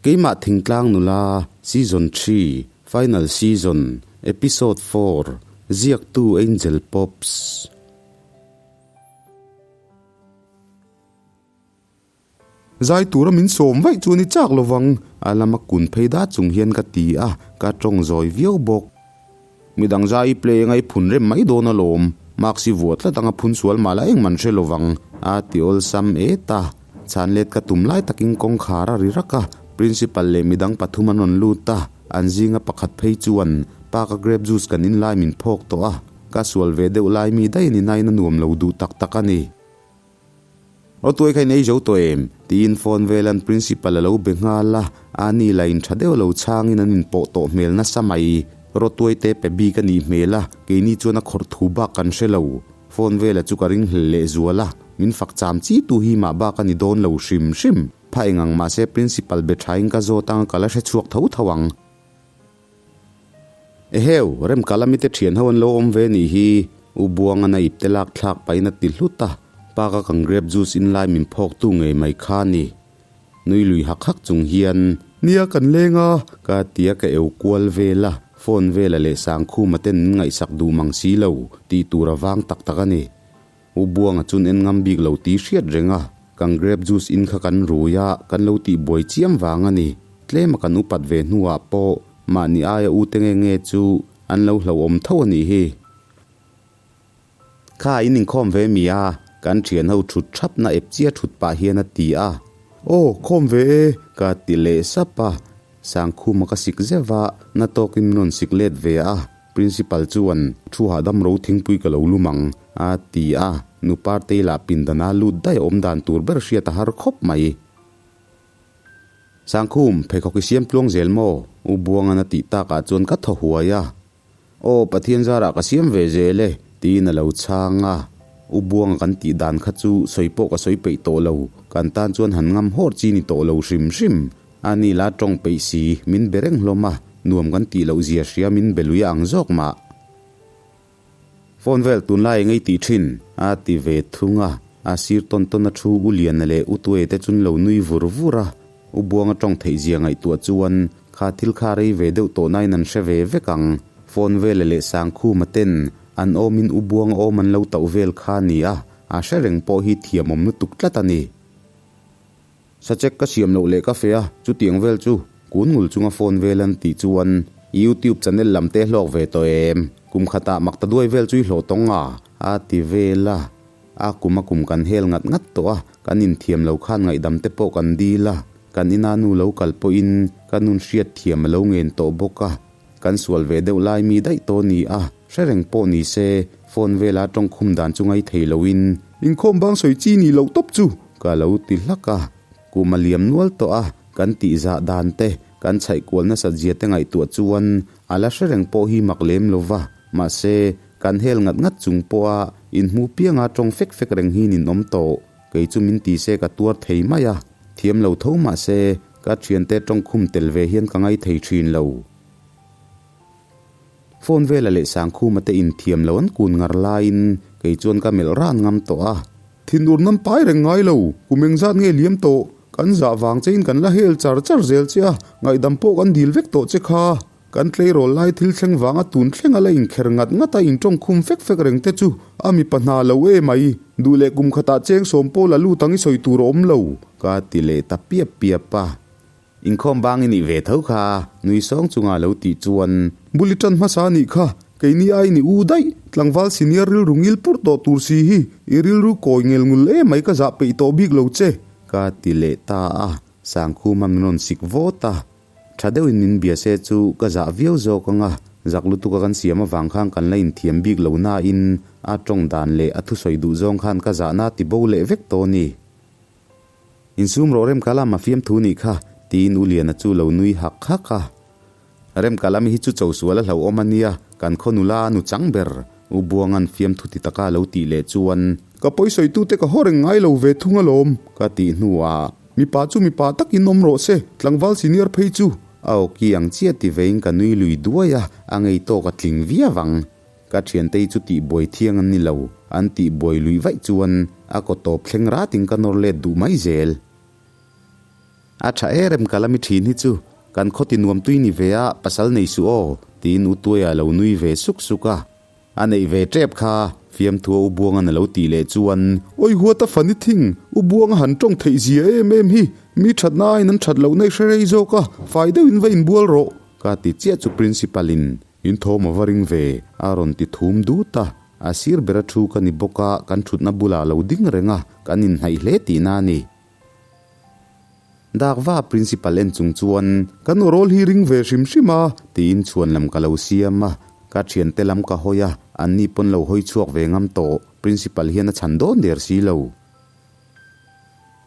Keimah Thingtlang Nula, Season xii, Final Season, Episode iv, Ziaktu Angel Pops. Zai tura min sawm vaih chuan i chak lovang, a lama kun phei dat chung hian ka ti a, ka tawng zawi viau bawk. Midang zai i play anga i phun rem mai dawn alawm, marks i vuah tlat anga phun sual mah la engman hre lovang, a ti awlsam et a. Chhan let ka tum lai takin kawngkhar a ri rak a, principal leh midang pathum an rawn lut a, an zinga pakhat phei chuan pa ka grape juice kan in lai min phawk tawh a, ka sual ve deuh lai mi daih a ni nain a nuam lo duh tak tak a ni. Aw tuai kha in ei zo tawh em? tiin phone velan principal a lo be nghal a, a ni la in tha deuh lo changin an inpawh tawh hmel nasa mai. Rawtuai te pe bik a nih hmel a, keini chuan a khawrh thu bak kan hre lo. Phone vela chu ka ring hlel leh zual a, min fak cham chi tu hi mah bak a ni dawn lo hrim hrim. Pha eng ang mahse principal be thain ka zawt anga ka la hre chhuak tho tho ang. Eheu, Remkala mite thian ho an lo awm ve nih hi, U Buanga na ip te lak thlak pahin a ti hlut a, pa ka kan grape juice in lai min phawk tu ngei mai kha ni. Nui lui hak hak chung hian, Nia kan leng a, ka ti a ka eu kual vel a, phone vela leh Sangkhuma ten min ngaihsak duh mang si lo, tih tur a vang tak tak a ni. U Buanga chun en ngam bik lo tih hriat reng a, kan grape juice in kha kan rui a, kan lo tih buai chiam vang a ni. Tlema kan upat ve hnuah pawh mahni aia u te nge nge chu an lo hlauhawm tho a nih hi. Kha in inkhawm ve mi a, kan thian ho thut thap na ep chia thut pah hian a ti a. Aw, khawm ve e, ka ti leh sap a. Sangkhuma ka sik zeuh a, na tawkin min rawn sik let ve a. Principal chuan, Thu hahdam ro thingpui ka lo lum ang, a ti a, nu Partei lah pindana lut daih a awm dan tur ber hriat a har khawp mai. Sangkhum, pheikhawk i siam tluang zel maw? U Buangan a tih takah chuan ka thaw huai a. Aw, Pathian zarah ka siam ve zel e, tiin a lo chhang a. U Buanga kan tih dan kha chu sawi pawh ka sawi peih tawh lo, kan tan chuan han ngam hawr chi ni tawh lo hrim hrim. A ni la tawng peih si, min be reng hlawm a, nuam kan tih loh zia hria min be lui ang zawk mah. Phone vel tunlai eng ei tih thin? a ti ve thung a, a sir tawn tawn a thu U Liana leh U Tuaia te chun lo nui vur vur a, U Buanga tawng theih zia ngaihtuah chuan kha thil kha rei ve deuh tawh nain an hre ve vek ang. Phone vela leh Sangkhuma ten an awmin U Buanga awm an lo tauh vel kha a ni a, a hre reng pawh hi thiamawm lutuk tlat a ni. Sachek ka siam loh leh ka fe a, chutiang vel chu kun ngul chunga phone vel an tih chuan YouTube channel lam te hlawk ve tawh em? Kum khatah mak ta duai vel chu i hlawh tawng a, a ti vel a. A kum a kum kan hel ngat ngat tawh a, kan inthiam lo khan ngaihdam te pawh kan dil a, kan ina nu lo kal pawhin ka nun hriat thiam a lo ngen tawh bawk a, kan sual ve deuh lai mi daih tawh ni a, hre reng pawh ni se phone vela tawngkhum dan chu ngai thei loin inkhawm bang sawi chi nih loh tawp chu Ka lo ti hlak a, kum a liam nual tawh a, kan tih zah dan te, kan chhaih kual nasat zia te ngaihtuah chuan a la hre reng pawh hi mak lem lo va, mahse, kan hel ngat ngat chung pawha inhmu pianga tawng fek fek reng hi nin awm tawh, kei chu min ti se ka tuar thei mai a, thiam lo tho mahse, ka thiante tawng khum tel ve hian ka ngai thei thin lo. Phone vela leh Sangkhuma te inthiam lo an kun ngar laiin kei chuan ka melh ran ngam tawh a. Thinur nan pai reng ngai lo, kum engzat nge liam tawh, kan zah vang chein kan la hel char char zel che a, ngaihdam pawh kan dil vek tawh che kha. Kan tleirawl lai thil thleng vanga tun thleng a la inkher ngat ngat a intawng khum fek fek reng te chu a mipa hna lo e mai, duh leh kum khatah cheng sawm pawl a lut ang i sawi tur a awm lo, ka ti leh ta piap piap a. Inkhawm bang i nih ve tho kha, nui sawng chunga lo tih chuan. Bul i tan hmasa a nih kha, keini ai ni u daih, tlangval senior rilru ngil purh tawh tur si hi, i rilru kawi ngel ngul em mai ka zah peih tawh bik lo che. Ka ti leh ta a, Sangkhuma min rawn sik vawt a, tha deuhin min bia se chu ka zah viau zawk ang a, zak lutuk a kan siam avang khan kan la inthiam bik lo nain a tawng dan leh a thusawi duh zawng khan ka zahna ti bo leh vek tawh a ni. Insum rawh Remkalama fiamthu nih kha, tiin U Liana chu lo nui hak hak a. Remkalami hi chu cho sual a hlauhawm a nia, kan khaw nula a nu chang ber, U Buanga'n fiamthu ti taka a lo tih leh chuan. Ka pawisawitute ka haw reng ngai lo ve thung alawm, ka tih hnuah. Mipa chu mipa takin awm rawh se, tlangval senior phei chu. A awki ang chiah ti vein ka nui lui duai a, a ngei tawk a tling viau ang. Ka thiantei chu tihbuai thiang an ni lo, an tihbuai luih vaih chuan a kaw tawp thleng ratin ka nawr let duh mai zel. A tha e rem ka lami thin hi chu kan khaw ti nuam tui ni ve a, pasal nei suh aw, tiin U Tuaia lo nui ve suk suk a. A neih ve tep kha, fiamthua U Buanga'n a lo tih leh chuan, Awi huat a fani thing, U Buanga han tawng theih zia em em hi, mi thatna aiin an that lohna i hre rei zawk a, fai deuhin va inbual rawh, ka ti chiah chu Principal in in thawm a va ring ve, a rawn ti thum dut a. A sir bera thu ka ni bawk a, kan thutna bulah a lo ding reng a, kan inhnaih hle tihna a ni. Dakva Principal en chung chuan, Kan aw rawl hi ring ve hrim hrim a, tiin chhuan lam ka lo siam a. Ka thiante lam ka hawi a, anni pawn lo hawi chhuak ve ngam tawh, Principal hian a chhan dawn der si lo.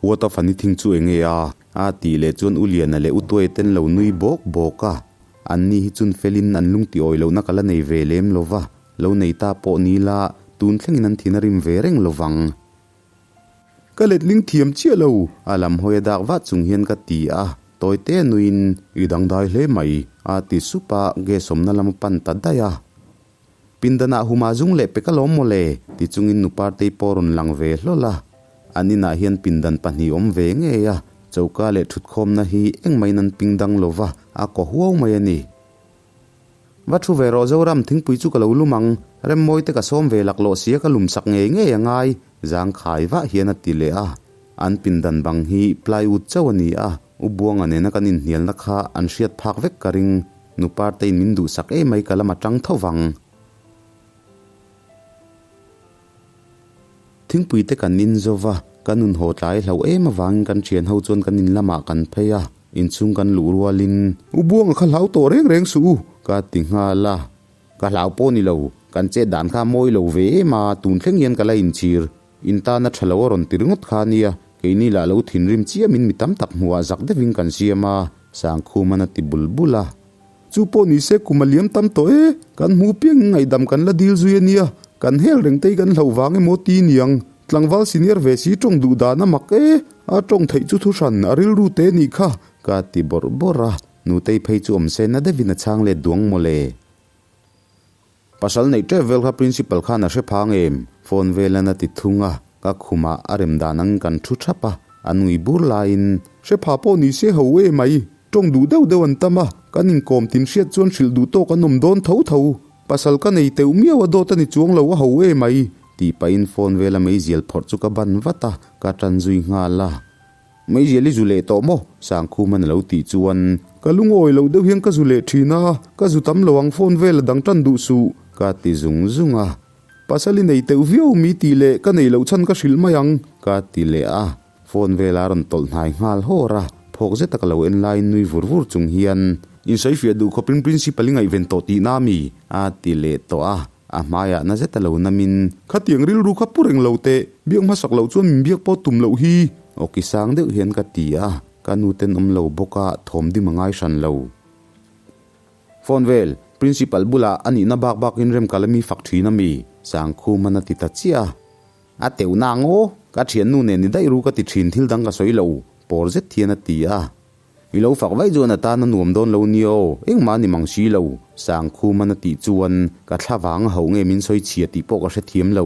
What a funny thing chu enge a? A tih leh chuan U Liana leh U Tuaia ten lo nui bawk bawk a. Anni hi chun felin an lung ti awi lohna ka la nei ve lem lo va, lo nei ta pawh ni la, tun thlengin an thin a rim ve reng lo vang. Ka letling thiam chiah lo, a lam hawi a dak vah chung hian ka ti a, tawi te nuiin, I dangdai hle mai, a ti sup a, gas awmna lam a pan ta daih a. Pindanah huma zung leh pek alawm mawle, ti chungin nu Partei pawh rawn lang ve hlawl a. An inah hian pindan pahnih awm ve ngei a, choka leh thutkhawmna hi engmahin an ping dang lo va, a kaw huau mai a ni. Va thu ve rawh Zoram, thingpui chu ka lo lum ang, Remmawi te ka sawm ve laklawh sia ka lum sak ngei ngei a ngai, zangkhai vah hian a ti leh a. An pindan bang hi plywood chauh a ni a, U Buanga nena kan inhnialna kha an hriat phak vek ka ring, nu Partei'n min duhsak emai ka lam atang tho vang. Thingpui te kan in zo va, kan nun haw tlai hloh em avangin kan thian ho chuan kan in lamah kan phei a, inchhung kan luh rualin, U Buanga kha hlau tawh reng reng suh u, ka ti nghal a. Ka hlau pawh ni lo, kan chet dan kha a mawi lo ve em a, tun thleng hian ka la inchhir. In tana tha lo a rawn ti ringawt kha nia, keini lah lo thinrim chiamin mi tam tak hmuhah zak deuhin kan siam a, Sangkhuman a ti bul bul a. Chu pawh ni se kum a liam tam tawh e, kan hmu piang in ngaihdam kan la dil zui a nia, kan hel reng te hi kan hlauh vang emaw ti niang, tlangval senior ve si tawng duh dan a mak e, a tawng theih chu thu hran a rilru te nih kha, ka ti bawrh bawrh a, nutei phei chu awm se na deuhin a chhang let duang mawle. Pasal neih tep vel kha principal khan a hre phang em? Phone velan a ti thung a, ka khumah a rem dan angin kan thu thap a, an ngui bur laiin. Hre pha pawh ni se ho e mai, tawng duh deuh deuh an tam a, kan inkawm tin hriat chuan hrilh duh tawk an awm dawn tho tho. Pasal ka nei teuh miau a dawt a ni chuang lo a ho e mai, tih pahin phone vela meizial phawrh chu ka ban vat a, ka tan zui nghal a. Meizial i zu leh tawh maw? Sangkhuman a lo tih chuan, Ka lungawi loh deuh hian ka zu leh thin a, ka zu tam lo ang phone vel a dang tan duh suh, ka ti zung zung a. Pasal i nei teuh viau mi tih leh ka nei loh chhan ka hrilh mai ang, ka ti leh a. Phone vel a rawn tawlh hnai nghal hawr a, phawk zeta ka lo en laiin nui vur vur chung hian, Insawifiah duh khawpin principal i ngaihven tawh tihna mi? a ti leh tawh a. A hmaiah na zet a lo namin. Khatiang rilru kha pu reng lo teh, biak hmasak loh chuan min biak pawh tum loh hi. Awki sang deuh hian ka ti a, ka nu ten awm lo bawk a, thawm dim a ngai hran lo. Phone vel, Principal bulah a nihna bak bakin rem ka la mi fak thin a mi? Sangkhuman a ti ta chiah a. A teuh na ang aw, ka thiannu nen ni daih ru ka ti thin thil dang ka sawi lo, pawr zet hian a ti a. I lo fak vaih chuan a tan a nuam dawn lo nia aw, engmah a ni mang si lo, Sangkhuman a tih chuan ka thla vang a hauh nge min sawi chhia tih pawh ka hrethiam lo.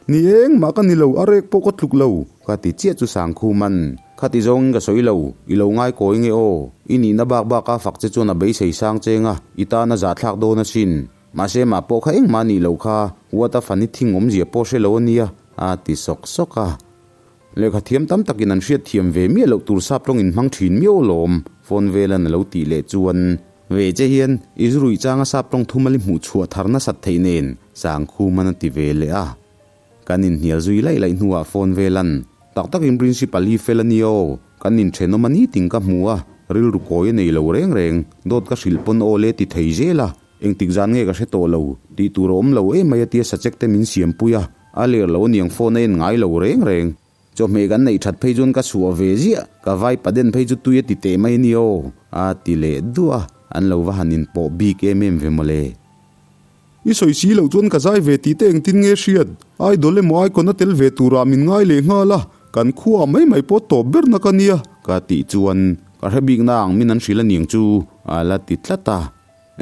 Ni engmah ka ni lo, a rek pawh ka tluk lo, ka ti chiah chu Sangkhuman, Khati zawngin ka sawi lo, i lo ngai kawi nge aw, i nihna bak baka fak che chuan a beisei sang cheng a, i tan a zahthlak dawn asin. Mahse mah pawh kha engmah a nih loh kha, what a funny thing awmzia pawh hre lo a nia, a ti sawk sawk a. Lehkha thiam tam takin an hriat thiam ve miah loh tur sap tawng in hmang thin miau alawm, phone velan a lo tih leh chuan ve che hian i zu ruih changa sap tawng thumal i hmuh chhuah thar nasat theih nen Sangkhuman a ti ve leh a. Kan inhnial zui laih laih hnuah phone velan tak takin principal hi fel a nia aw, kan inthenawm a ni ting ka hmu a, rilru kawi a nei lo reng reng, dawt ka hrilh pawn aw le ti thei zel a, engtik zan nge ka hre tawh lo, tih tur a awm lo emai a tia sachek te min siampui a, A ler lo aniang phone a en ngai lo reng reng. Chawhmeh kan neih that phei chuan ka chhuah ve ziah, ka vai paden phei chu tui a ti teh mai ania aw, a ti leh duah a, an lo va han inpawh bik em em ve mawle. I sawi si loh chuan ka zai ve tih te engtin nge hriat? Idol emaw icon a tel ve turah min ngai leh nghal a, kan khuaah mai mai pawh tawp ber na ka nia, ka tih chuan ka hre bik na ang min an hrilh aniang chu, a la ti tlat a.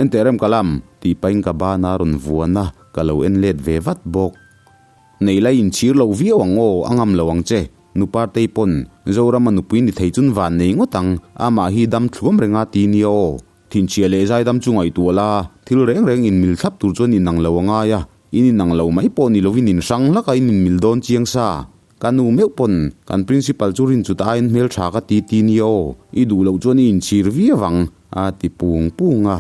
Enteh rem ka lam, tih pahin ka ban a rawn vuan a, ka lo en let ve vat bawk. Nei lai inchhir lo viau ang aw, a ngam lo ang che. Nu Partei pawn Zorama nupui ni thei chun van nei ngawt ang, amah hi dam thluam reng a ti nia aw. Thinchhia leh zaidam chu ngaihtuah la, thil reng reng inmil thlap tur chuan inang lo a ngai a, in inang lo mai pawh ni lovin inhrang hlak a in inmil dawn chiang sa. Ka nu meuh pawn kan principal chu rin chut aiin hmeltha ka ti ti nia aw, i duh loh chuan i inchhir viau ang, a ti pung pung a.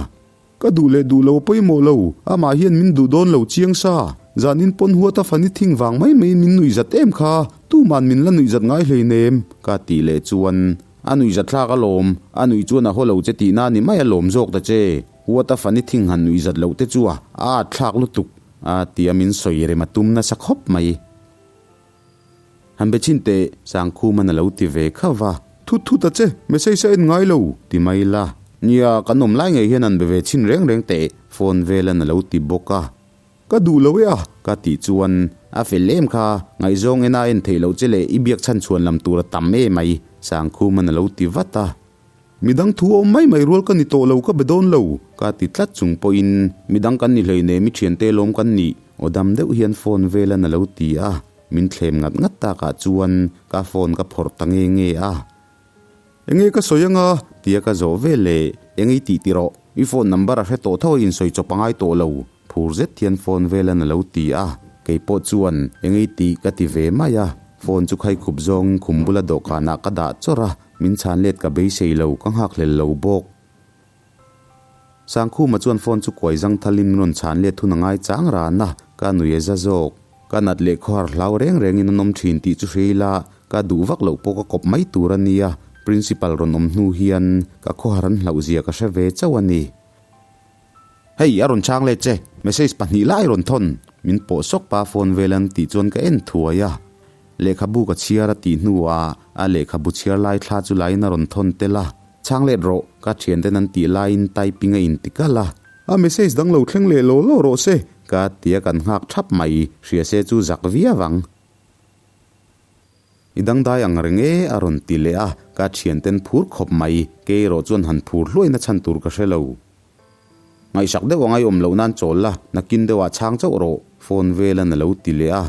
Ka duh leh duh lo a pawimawh lo, amah hian min duh dawn lo chiang sa. Zanin pawn huat a fani thing vang mai maiin min nuih zat em kha, tuman min la nuih zat ngai hleinem, ka tih leh chuan a nuih zat thlak alawm, a nuih chuan a haw lo che tihna ni mai alawm zawk ta che, huat a fani thing han nuih zat loh te chu a at thlak lutuk, a ti a min sawi rem a tum nasa khawp mai. Han be chhin teh, Sangkhuman a lo ti ve khauh va. Thut thut a che, message a en ngai lo, ti mai la. Nia, kan awm lai ngei hian an be ve chhin reng reng teh, phone velan a lo ti bawk a. Ka duh lo e a, ka tih chuan a fel em kha, ngaihzawng ena en theih loh che leh i biak chhan chhuan lam tur a tam e mai, Sangkhuman a lo ti vat a. Midang thu awm mai mai rual ka ni tawh lo ka be dawn lo, ka ti tlat chung pawhin midang kan ni hleinem i thiante lawm kan nih aw dam deuh hian phone velan a lo ti a, min thlem ngat ngat takah chuan ka phone ka phawrh ta nge nge a. Enge ka sawi anga? tia ka zawh vel leh eng i tih tirh i phone number a hre tawh tho a insawi chawp a ngai tawh lo, phur zet hian phone velan a lo ti a, kei pawh chuan eng i tih ka ti ve mai a, phone chu khaikhup zawngin khum bula dawhkanah ka dah chawrh a. Min chhan let ka beisei lo, ka nghakhlel lo bawk. Sangkhuma chuan phone chu kuai zang thalin min rawn chhan let thun a ngai chang ran a, ka nui a za zawk. Ka nat leh khawhar hlau reng rengin an awm thin tih chu hria ila, ka duh vak loh pawh ka kawp mai tur a nia, Principal rawn awm hnu hian ka khawhar an hlauh zia ka hre ve chauh a ni. Hei, a rawn chhang let che, message pahnih lai rawn thawn, min pawh sawk pa phone vel an tih chuan ka en thuai a. Lehkhabu ka chhiar a tih hnuah a lehkhabu chhiar lai thla chu laiin a rawn thawn tel a, chhang let rawh, ka thianten an tih laiin typing a inti kalh a. A message dang lo thleng leh law law rawh se, ka ti a kan nghak thap mai, hria se chu zak viau ang. I dangdai ang reng e, a rawn ti leh a, ka thianten phur khawp mai, kei erawh chuan han phur hluaina chhan tur ka hre lo. Ngaihsak deuh a ngaihawm loh nan chawl la, nakin deuhah chhang chauh rawh, phone velan a lo ti leh a.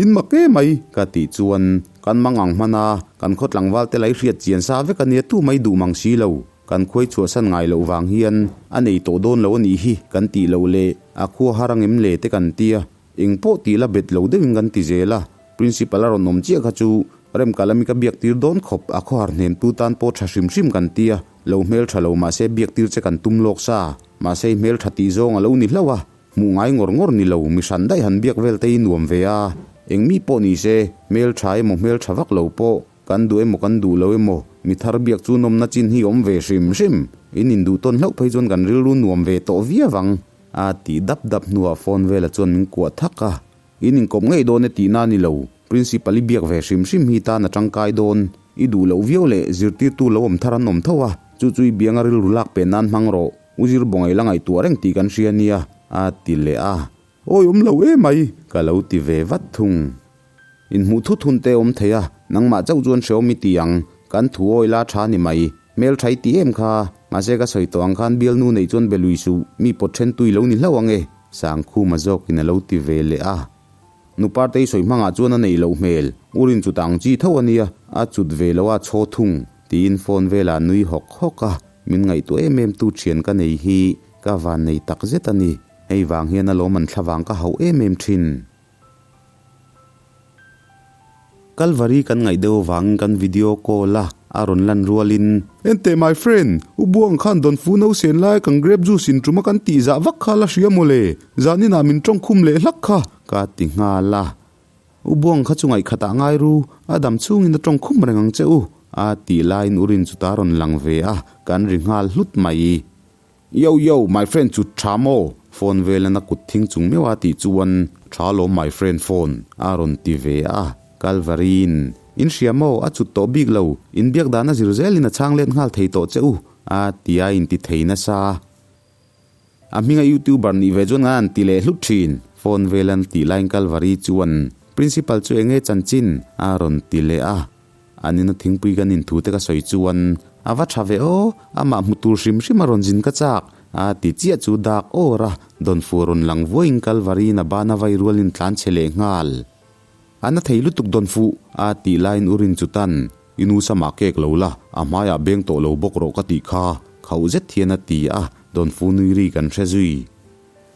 In mak e mai, ka tih chuan, kan mang ang hman a, kan khaw tlangval te lai hriat chian sa vek a nia tu mai duh mang si lo, kan khuai chhuahsan ngai loh vang hian a nei tawh dawn lo a nih hi kan tih loh leh a khua har angem le te kan tia, Eng pawh tih la bet lo deuhin kan ti zel a, Principal a rawn awm chiah kha chu Remkalami ka biak tir dawn khawp, a khawhar hnemtu tan pawh tha hrim hrim kan ti a, lo hmel tha lo mahse biak tir che kan tum lawk sa, mahse i hmel tha tih zawng a lo ni hlauh a, hmuh ngai ngawr ngawr ni lo, mi hran daih han biak vel te hi nuam ve a, eng mi pawh ni se, hmel tha emaw hmel tha vak lo pawh kan duh emaw kan duh lo emaw, mi thar biak chu nawmna chin hi awm ve hrim hrim, in induh tawn hlauh phei chuan kan rilru nuam ve tawh viau ang. A tih dap dap hnuah phone vela chuan min kuah thak a, In inkawp ngei dawn e tihna a ni lo, Principal i biak ve hrim hrim hi tan a tangkai dawn, i duh loh viau leh zirtirtu lo awm thar an awm tho a, chu chu i bianga rilru lak pe nan hmang rawh, u zir bawngaih la ngaihtuah reng tih kan hria nia, a ti leh a. Awi awm lo emai, ka lo ti ve vat thung. Inhmuh thut hun te awm thei a, nangmah chauh chuan hreawm i ti ang, kan thu awi la tha ni mai. Hmel tha i ti em kha, mahse ka sawi tawh ang khan bialnu neih chuan be lui suh, mi pawt then tui lo ni hlauh ang e, Sangkhuma zawkin a lo ti ve leh a. Nu Partei sawi hmangah chuan a neih loh hmel, u rin chut ang chi tho a nia, a chut ve lo a chhaw thung, tiin phone velah a nui hawk hawk a, min ngaihtuah em em tu thian ka nei hi ka van nei tak zet a ni, hei vang hian alawm an thlavang ka hauh em em thin. Kalvari kan ngaih deuh avangin kan video call a, a rawn lan rualin. Enteh my friend, u Buang khan Dawnfu no sen lai kan grape juice in ṭuma kan tih zah vak kha la hria mawle, zaninah min ṭawng khum leh hlak kha, ka ti nghal a. U Buang kha chu ngaihkhatah ngai ru, a dam chhungin a ṭawng khum reng ang che u, a tih laiin u Rin chu ta rawn lang ve a, kan ri nghal hlut mai. Yo yo, my friend chu tha maw? Phone velan a kut thing chung meuh a tih chuan tha lawm my friend phone a rawn ti ve a. Kalvari'n, In hria maw? A chut tawh bik lo, in biak dan a zir zelin a chhang let nghal thei tawh che u a ti a inti thei nasa. A hminga youtuber nih ve chuan ngan an ti leh hlut thin. Phone velan tih laiin Kalvari chuan, Principal chu enge chanchin? a rawn ti leh a. An ina thingpui kan inthu te ka sawi chuan a va tha ve aw, amah hmu tur hrim hrim a rawn zin ka chak, a ti chiah chu dak awr a, Dawnfu rawn lang vuaiin Kalvari in a bana vai rualin tlan chhe leh nghal. A na thei lutuk dawn fuh, a tih laiin u Rinchutan, I nu samah kek lo la, a hmaiah beng tawh lo bawk rawh ka tih kha, khauh zet hian a ti a, dawnfu nui ri kan hre zui.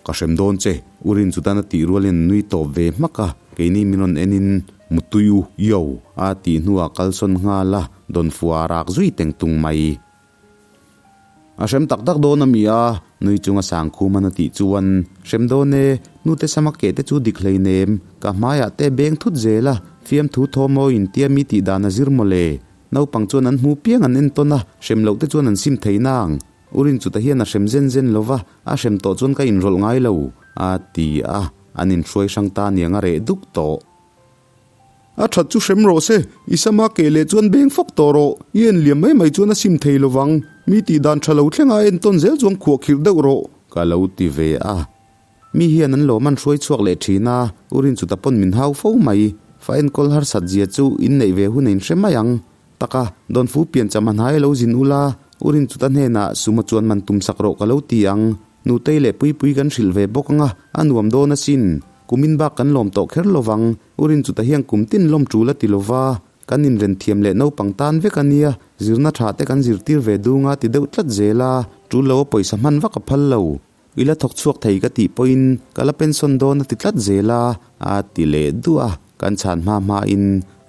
Ka hrem dawn che, u Rinchutan a tih rualin a nui tawp ve hmak a, keini min rawn enin, Mutui u, yo, a tih hnuah kalsawn nghal a, dawnfu a rak zui teng tung mai. A hrem tak tak dawn a mi a, nui chunga Sangkhuman a tih chuan, Hrem dawn e, nute sama keh te chu dik hleinem, ka hmaiah te beng thut zel a, fiamthu thaw maw in tia mi tih dan a zir mawle. Naupang chuan an hmu piang an entawn a, hrem loh te chuan an sim thei nang. U Rinchuta hian a hrem zen zen lo va, a hrem tawh chuan ka inrawlh ngai lo, a ti a, an inhruai hrang ta niang a reh duk tawh. A that chu hrem rawh se, i sama keh leh chuan beng fawk tawh rawh, i en liam mai mai chuan a sim thei lo vang, mi tih dan tha lo thlenga entawn zel chuan khuah khirh deuh rawh, ka lo ti ve a. Mi hian an lawm an hruai chhuak leh thin a, u Rinchuta pawn min hau fo mai, fa enkawl harsat zia chu inneih ve hun a inhre mai ang. Taka, Dawnfu piancham a hnai lo zin ula, u Rinchuta hnenah sumo chuan man tum sak rawh ka lo ti ang, Nutei leh Puipui kan hrilh ve bawk anga, a nuam dawn asin. Kumin bak kan lawm tawh kher lovang, U Rinchuta hian kum tin lawm tul a ti lova, kan inren thiam leh naupang tan vek a nia, zirna tha te kan zirtir ve dung a ti deuh tlat zel a, tul lo a pawisa hman vak a phal lo. I la thawk chhuak thei ka tih pawhin ka la pension dawn a ti tlat zel a, a ti leh duah a, kan chhan hma hmain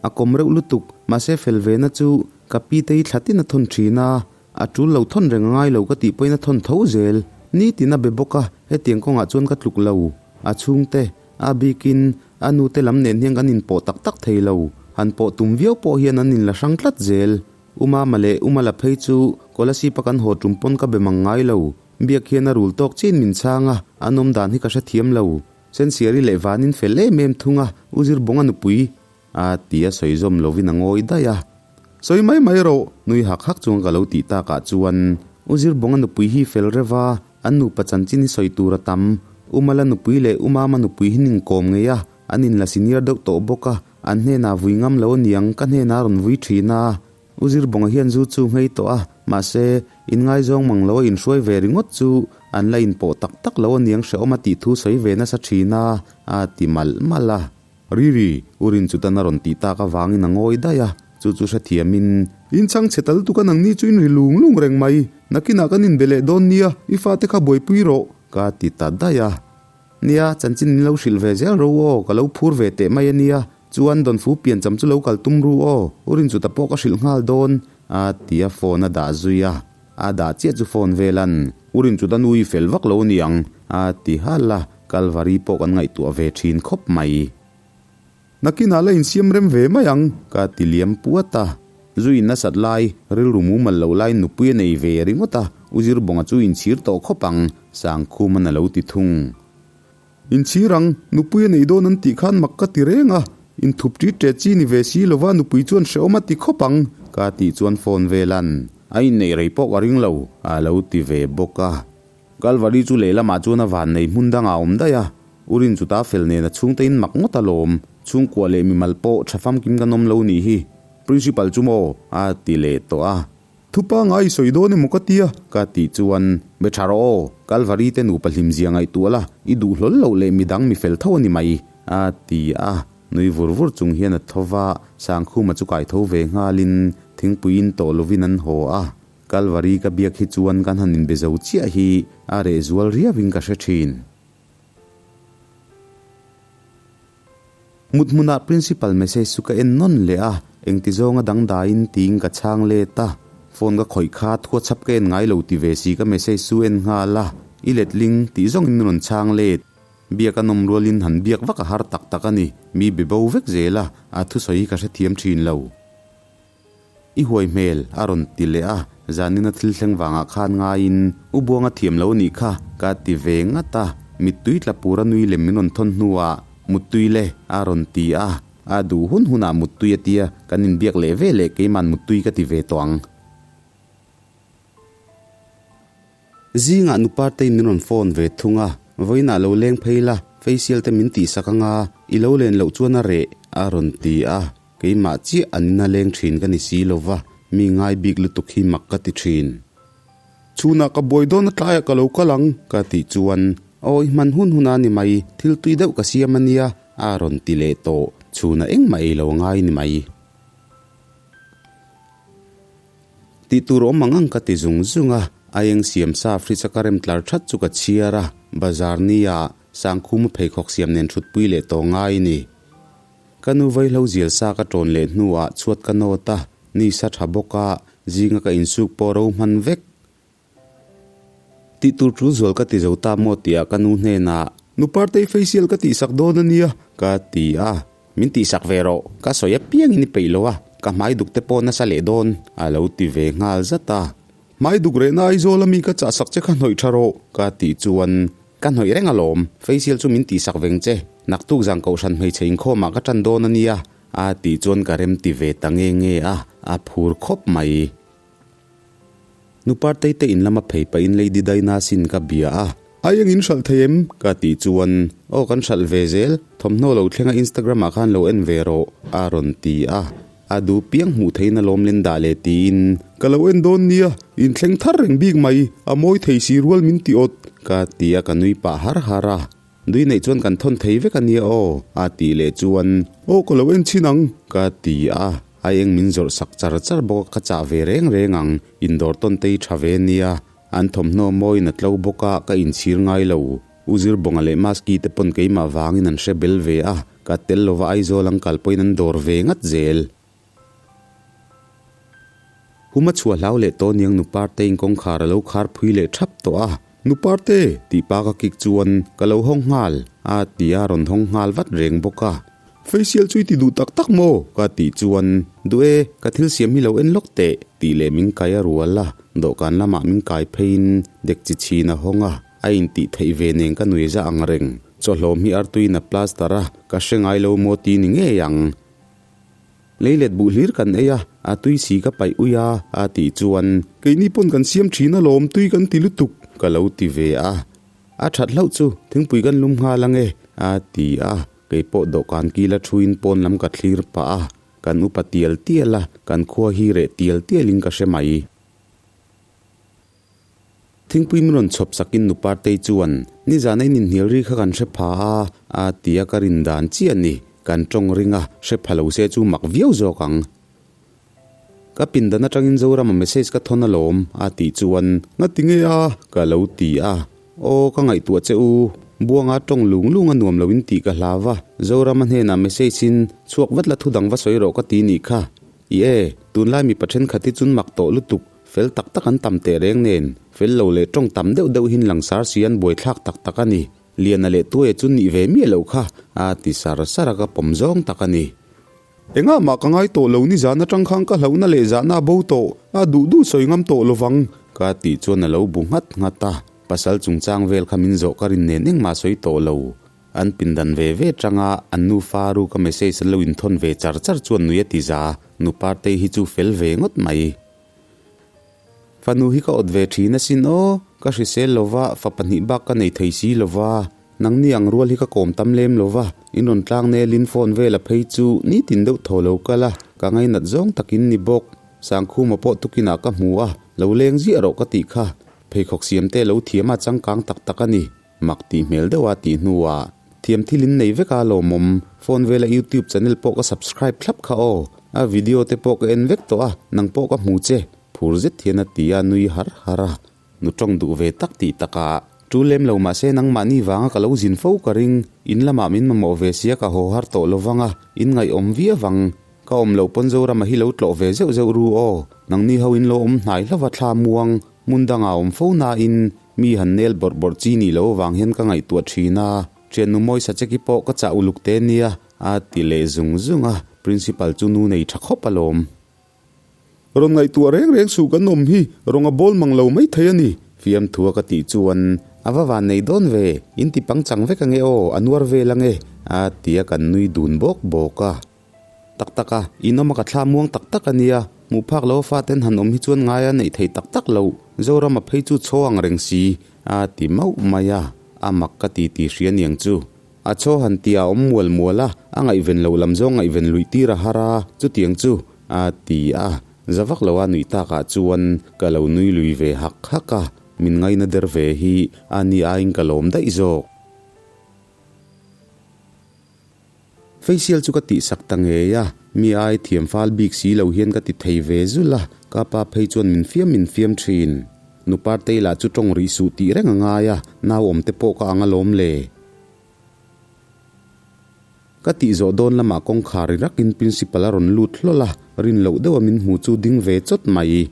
a kawm reuh lutuk, mahse fel ve na chu ka pi te hi thla tin a thawn thin a, A tul lo thawn reng a ngai lo ka tih pawhin a thawn tho zel. Nitin a be bawk a, hetiang kawngah chuan ka tluk lo. A chhungte, a bikin, a nute lam nen hian kan inpawh tak tak thei lo. Han pawh tum viau pawh hian an inla hrang tlat zel. U Mama leh U Mala phei chu Kolasib-a kan haw tum pawn ka be mang ngai lo. Biak hian a rul tawk chin min chhang a, an awm dan hi ka hrethiam lo. Sensiari leh Vanin fel em em thung a, U Zirbawnga nupui A ti a sawi zawm lovin a ngawi daih a. Sawi mai mai rawh, nui hak hak chuan ka lo tih takah chuan U Zirbawnga nupui hi fel rev a, an nupa chanchin hi sawi tur a tam. U Mala nupui leh U Mama nupui hi ning kawm ngei a, an inla senior deuh tawh bawk a, an hnenah vui ngam lo aniang ka hnenah a rawn vui thin a. U Zirbawnga hian zu chu nghei tawh a, mahse, inngaizawng mang lo a inhruai ve ringawt chu an la inpawh tak tak lo aniang hrehawm a tih thu sawi ve nasa thin a, a ti malh malh a. Riri, U Rinchutan a rawn tih tak avangin a ngawi daih a, chu chu hrethiamin. In chhang chhe tal tuk a nangni chu in ri lung lung reng mai, nakinah kan inbe leh dawn nia, i fate kha buaipui rawh, ka ti ta daih a. Nia, chanchin min lo hrilh ve zel ro aw, ka lo phur ve teh mai a nia, chuan Dawnfu piancham chu lo kal tum ru aw, U Rinchuta pawh ka hrilh nghal dawn, a ti a phone a dah zui a, a dah chiah chu phone velan, U Rinchuta nu i fel vak lo niang, a ti hal a. Kalvari pawh kan ngaihtuah ve thin khawp mai. Nakinah la insiam rem ve mai ang, ka ti liam puat a. Zu in nasat lai, rilru mumal loh lai nupui a nei ve ringawt a, U Zirbawnga chu inchhir tawh khawp ang, Sangkhuman a lo ti thung. Inchhir ang, nupui a nei dawn an tih khan mak ka ti reng a, inthup ṭit ṭet chi ni ve si lova nupui chuan hrehawm a ti khawp ang, ka tih chuan phone velan a inneih rei pawh ka ring lo, a lo ti ve bawk a. Kalvari chu lehlamah chuan a van nei hmun dangah a awm daih a, U Rinchuta fel nen a chhungte in mak ngawt alawm, chhungkua leh mimal pawh tha famkim kan awm lo nih hi, Principal chu maw? a ti leh tawh a. Thupa ngai i sawi dawn emaw ka tia? ka tih chuan, Be tha rawh aw, Kalvari te nupa hlim zia ngaihtuah la, i duh hlawl loh leh midang mi fel tho a ni mai, a ti a, nui vur vur chung hian a tho va, Sangkhuma chu kai tho ve nghalin thingpui in tawh lovin an haw a. Kalvari ka biak hi chuan kan han inbe zo chiah hi a reh zual riauin ka hre thin. Mut hmunah Principal message chu ka en nawn leh a, engti zawnga dangdaiin tiin ka chhang let a. Phone ka khawih kha thuachhap ka en ngai lo ti ve si ka message chu en nghal a, i letling tih zawngin min rawn chhang let. Biak a nawm rualin han biak vak a har tak tak a ni, mi be bo vek zel a, a thusawi hi ka hrethiam thin lo. I huai hmel, a rawn ti leh a, zanina thil thleng vangah khan ngaiin U Buanga thiam lo nih kha ka ti ve ngat a, mittui tla pura nui lem min rawn thawn hnuah Muttui le, a rawn ti a, a duh hun hunah muttui a tia, kan inbiak leh ve leh keiman muttui ka ti ve tawh ang. Zingah nu Partei min rawn phone ve thung a, vawiinah lo leng phei la, facial te min tihsak anga i lo len loh chuan a reh, a rawn ti a. Keimah chiah an ina leng thin ka ni si lo va, mi ngai bik lutuk hi mak ka ti thin. Chhunah ka buai dawn a tlaiah ka lo kal ang, ka tih chuan, Awi hman hun hun a ni mai, thil tui deuh ka siam a nia, a rawn ti leh tawh. Chhunah engmah ei lo a ngai ni mai. Tih tur awm ang ang ka ti zung zung a, a eng siam sa fridge a ka rem tlar that chu ka chhiar a, bazar nia Sangkhuma pheikhawk siam nen thutpui leh tawh ngai ni. Ka nu vaihlo zial sa ka tawn leh hnuah chhuat ka nawt a, ni sa tha bawk a, zinga ka insuk pawh ro hman vek. Tih tur tul zual ka ti zo ta maw tih ah ka nu hnenah, Nu Partei facial ka tihsak dawn a nia, ka ti a. Min tihsak ve rawh, ka sawi apiangin i peih lo a, ka hmai duk te pawh nasa leh dawn, a lo ti ve nghal zat a. Hmai duk rehna Aizawl ami ka chahsak che kha hnawih tha rawh, ka tih chuan, Ka hnawih reng alawm, facial chu min tihsak veng che, naktuk zan kohhran hmeichhe inkhawmah ka tan dawn a nia, a tih chuan ka remti ve ta nge nge a, a phur khawp mai. Nu Partei te in lama phei pahin Lady Daina sin ka bia a. Ai eng in hralh thei em? Ka tih chuan, Aw kan hralh ve zel, thawmhnaw lo thlenga Instagram ah khan lo en ve rawh, a rawn ti a. A duh piang hmuh theihin a lawm len dah leh tiin. Ka lo en dawn nia, in thleng thar reng bik mai, a mawi thei si rual min ti awt, ka ti a ka nui pah har har a. Nui neih chuan kan thawn thei vek a nia aw, a tih leh chuan, Aw ka lo en chhin ang, ka ti a, a eng min zawrh sak char char bawk a, ka chah ve reng reng ang, indawr tawn te hi tha ve nia, an thawmhnaw mawiin a tlo bawk a, ka inchhir ngai lo. U Zirbawnga leh Maski te pawn keimah vangin an hre bel ve a, ka tel lova Aizawl an kal pawhin an dawr ve ngat zel. Huma chhuah hlau leh tawh niang nu Partei'n kawngkhar a lo khar phui leh thap tawh a. Nu Parte! tih pa ka kik chuan ka lo hawng nghal a ti a rawn hawng nghal vat reng bawk a. Facial chu i ti duh tak tak maw? ka tih chuan Duh e, ka thil siam hi lo en lawk teh tih leh min kai a rual a, dawhkan lamah min kai pheiin dek chi chhin a hawng a, a intih theih ve nen ka nui za ang reng. Chawhlawm hi artuiin a plaster a, ka hre ngai lo maw ti ni ngei ang. Leilet buh hlir kan ei a, a tui si ka paih ui a, a tih chuan, Keini pawn kan siam thin alawm, tui kan ti lutuk, ka lo ti ve a. A that hlauh chu, thingpui kan lum nghal ange, a ti a. Kei pawh dawhkan kila thuin pawn lam ka thlir pah a, kan upa tial tial a, kan khua hi reh tial tialin ka hre mai. Thingpui min rawn chhawp sakin nu Partei chuan, Nizan a in inhnial ri kha kan hre pha a, a ti a ka rin dan chiah a ni. Kan tawng ring a, hre pha lo se chu mak viau zawk ang. Ka pindan atangin Zorama message ka thawn alawm, a tih chuan, Ngati nge a? ka lo ti a. Aw, ka ngaihtuah che u. Buanga tawng lung lung a nuam loin tih ka hlau va, Zorama hnenah message in, Chhuak vat la thu dang va sawi rawh ka ti nih kha. I e, tunlai mipa thenkhat hi chun mak tawh lutuk. Fel tak tak an tam teh reng nen, fel lo leh tawng tam deuh deuh hin langsar si an buaithlak tak tak a ni. Liana leh Tuaia chu nih ve miah loh kha, a ti sar sar a ka pawm zawng tak a ni. Engah mah ka ngai tawh lo nizan atang khan ka hlauhna leh zahna a bo tawh, a duh duh sawi ngam tawh lovang, ka tih chuan a lo bu nghat nghat a. Pasal chungchang vel kha min zawh ka rin nen engmah sawi tawh lo. An pindan ve ve tanga an nufa ru ka message an lo inthawn ve char char chuan nui a ti za, nu Partei hi chu fel ve ngawt mai. Fanu hi ka awt ve thin asin aw, ka hrisel lova, fa pahnih bak ka nei thei si lova, nangni ang rual hi ka kawm tam lem lova, in rawn tlang nelin phone vela phei chu nitin deuh thaw lo kal a, ka ngainat zawng takin ni bawk. Sangkhuma pawh tukinah ka hmu a, lo leng ziah rawh ka tih kha, pheikhawk siamte lo thiam a changkang tak tak a ni. Mak tih hmel deuh a tih hnuah thiam thil in nei vek a lawmawm. Phone vela youtube channel pawh ka subscribe thlap kha aw. A video te pawh ka en vek tawh a, nang pawh ka hmu che. Phur zet hian a ti a, nui har har a. Nu tawng duh ve tak tih takah tul lem lo mahse nangmahni vanga ka lo zin fo ka ring. In lamah min mamawh ve sia ka haw har tawh lovang a, in ngaihawm viau ang. Ka awm loh pawn Zorama hi lo tlawh ve zeuh zeuh ru aw. Nangni ho in lo awm hnai hlauh a thla muang, hmun dangah awm fo nain Mi han nel bawrh bawrh chi nih loh avang hian ka ngaihtuah thin a, thiannu mawi Sacheki pawh ka chah uluk te nia, a ti leh zung zung a, Principal chu nu nei tha khawp alawm. Rawn ngaihtuah reng reng suh kan awm hi rawn a bawl mang lo mai thei a ni, fiamthua ka tih chuan a va van nei dawn ve, in ti pangchang vek ange aw, a nuar vel ange, a ti a kan nui dun bawk bawk a. Tak tak a, in awm a ka thla muang tak tak a nia, hmuh phak lo a faten han awm hi chuan ngai a neih theih tak tak loh, Zorama phei chu chaw ang reng si, a ti mauh mai a, a mak ka ti ti hria niang chu. A chaw han ti a awm mual mual a, a ngaihven loh lam zawng ngaihven luih tir a har a, chutiang chu, a ti a, za vak lo a nuih takah chuan ka lo nui lui ve hak hak a, min ngaina der ve hi a ni aiin ka lawm daih zawk. Facial chu ka tihsak ta ngei a, mi ai thiam fal bik si lo hian ka ti thei ve zul a, ka pa phei chuan min fiam min fiam thin. Nu Partei lah chu tawng rih suh tih reng a ngai a, nau awm te pawh ka ang alawm le. Ka tih zawh dawn lamah kawngkhar ri rakin Principal a rawn lut hlawl a, rin loh deuha min hmu chu ding ve chawt mai.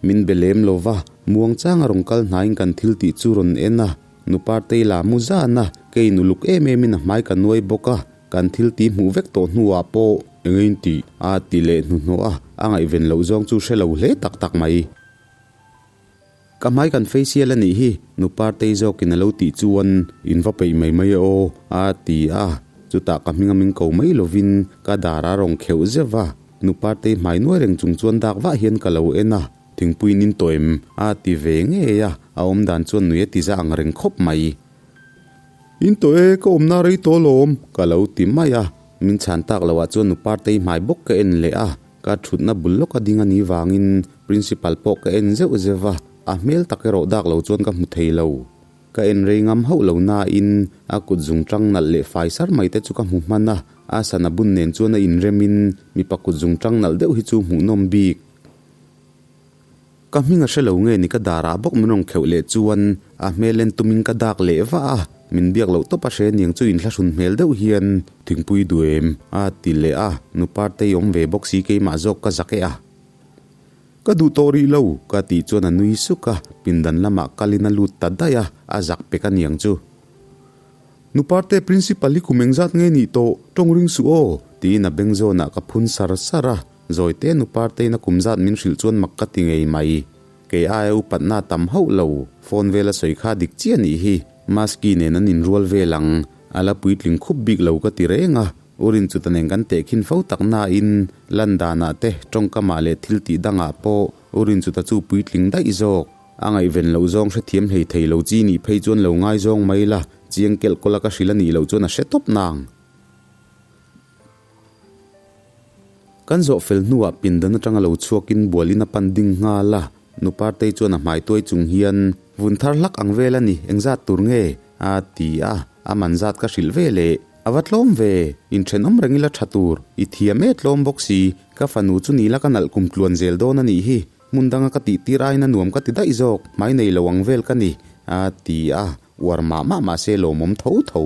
Min be lem lo va, muangchang a rawn kal hnaiin kan thil tih chu rawn en a, nu Partei la mu zan a, kei nu luk em emin a hmai ka nuai bawk a, kan thil tih hmuh vek tawh hnuah pawh eng in tih a ti leh hnuhnawh a, a ngaihven loh zawng chu hre lo hle tak tak mai. Ka hmai kan facial a nih hi, nu Partei zawkin a lo tih chuan in va peih mai mai e aw a ti a, chutah ka hming a min ko mai lovin ka dar a rawn kheuh zeuh a. Nu Partei hmai nuai reng chung chuan dak vah hian ka lo en a, thingpuiin in tawh em? a ti ve ngei a, a awm dan chuan nui a ti za ang reng khawp mai. In tawh e, ka awmna rei tawh alawm, ka lo ti mai a, min chhan tak loh ah chuan Nu Partei hmai bawk ka en leh a, ka thutna bul lawk a ding a nih vangin Principal pawh ka en zeuh zeuh a, a hmel tak erawh dak lo chuan ka hmu thei lo. Ka en rei ngam hauh lo nain a kut zung tang nalh leh fai sar mai te chu ka hmu hman a, a sana bun nen chuan a inremin mipa kut zung tang nalh deuh hi chu hmuhnawm bik. Ka hming a hre lo nge ni ka darah bawk min rawn kheuh leh chuan a hmel en tumin ka dak leh vah a, min biak loh tawp a hre niang chu inthlahrun hmel deuh hian thingpui duem a ti leh a, nu Partei awm ve bawk si keimah zawk ka zak e a. Ka duh tawh rih lo, ka tih chuan a nui suk a, pindan lamah kalin a lut ta daih a, a zak pek a niang chu. Nu Parte, Principal hi kum engzat nge nih tawh, tawng ring suh aw, tiin a beng zawnah ka phun sar sar a, Zawite nu Partein a kum zat min hrilh chuan mak ka ti ngei mai. Kei aia upatna a tam hauh lo, phone vela sawi kha dik chiah nih hi, Maski nen an inrual vel ang, a la puitling khup bik lo ka ti reng a, Urin chuta nen kan tehkhin fo tak nain, lan danah te, tawngkamah leh thil tih dangah pawh Urin chuta chu puitling daih zawk. A ngaihven loh zawng hrethiam hlei thei lo chi nih phei chuan lo ngaizawng mai la, chiang kelh kawla ka hrilh a nih loh chuan a hre tawp nang. Kan zawh fel hnuah pindan atanga lo chhuakin bualin a pan ding nghal a, nu Partei chuan a hmai tuai chung hian, Vun thar hlak ang vel a ni, engzat tur nge? a ti a, a man zat ka hrilh ve leh. A va tlawm ve, inthenawm reng ila tha tur, i thiam e tlawm bawk si, ka fanu chu ni la ka nalh kum tluan zel dawn a nih hi, hmun danga ka tih tir aiin a nuam ka ti daih zawk, hmai nei lo ang vel ka ni, a ti a, uar mah mah mahse lawmawm tho tho.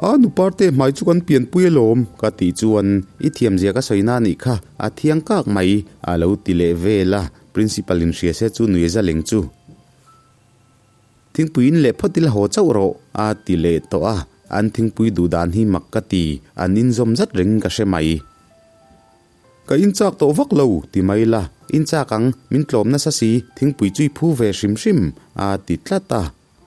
A nu Parte hmai chu kan pianpui alawm, ka tih chuan i thiamzia ka sawi na nih kha, a thiang kak mai, a lo ti leh vel a, Principal in hria se chu nui a za leng chu. Thingpui in leh phawt ila haw chauh rawh, a ti leh tawh a, an thingpui duh dan hi mak ka ti, an inzawm zat rengin ka hre mai. Ka inchak tawh vak lo, ti mai la, inchak ang, min tlawm nasa si, thingpui chu i phu ve hrim hrim, a ti tlat a.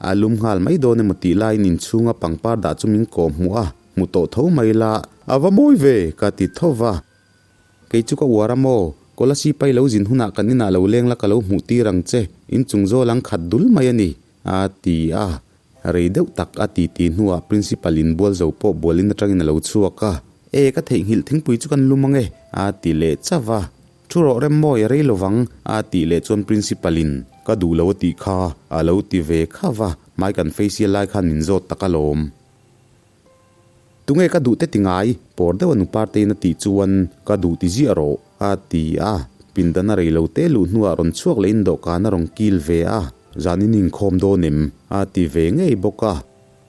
A lum nghal mai dawn emaw tih laiin inchhunga pangpar dah chu min kawm hmuh a, hmu tawh tho mai la, a va mawi ve, ka ti tho va. Kei chu ka uar a maw? Kolasib pai lo zin hunah kan inah lo leng la ka lo hmuh tir ang che, inchung zawl ang khat dul mai a ni, a ti a. Rei deuh tak a ti ti hnuah Principal in bual zo pawh bualin atangin a lo chhuak a, E, ka theihnghilh thingpui chu kan lum ang e, a ti leh chauh a. Thu rawh rem mawi a rei lovang, a tih leh chuan Principal in ka duh lo a tih kha a lo ti ve khauh a, hmai kan facial lai khan min zawt tak alawm. Tunge ka duh te ti ngai? Pawr deuh a nu Partein a tih chuan ka duh ti ziah rawh, a ti a. Pindan a rei lo te luh hnuah rawn chhuak leh in dawhkan a rawn kil ve a, zan in inkhawm dawn em? a ti ve ngei bawk a.